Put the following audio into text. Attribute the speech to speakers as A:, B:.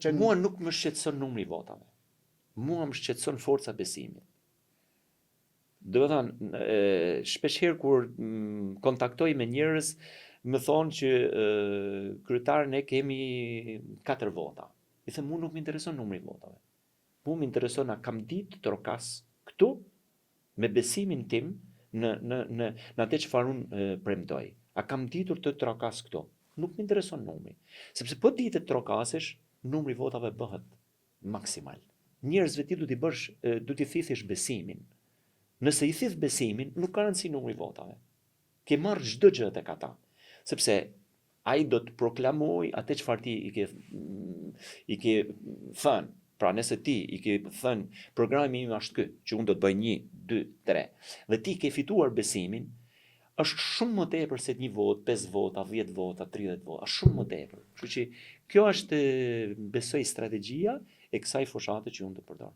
A: Qenë.
B: Mua nuk më shqetëson numri i votave. Mua më shqetëson forca e besimit. Do të thënë, shpesh herë kur kontaktoj me njerëz, më thonë që kryetar, ne kemi 4 vota. I them, mua nuk më intereson numri i votave. Mua më intereson a kam ditë të trokas këtu me besimin tim në atë çfarë unë premtoj. A kam ditur të trokas këtu? Nuk më intereson numri. Sepse po ditë të trokasësh, numri i votave bëhet maksimal. Njerëzve ti do t'i bësh, do t'i thithish besimin. Nëse i thith besimin, nuk ka rëndësi numri i votave. Ke marrë çdo gjë tek ata. Sepse ai do të proklamoj atë çfarë ti i ke thënë. Pra, nëse ti i ke thënë programi im është ky, që unë do të bëj 1, 2, 3, dhe ti ke fituar besimin, është shumë më tepër se një vot, 5 vota, 10 vota, 30 vota, është shumë më tepër. Kështu që kjo është, besoj, strategjia e kësaj fushate që unë të përdor.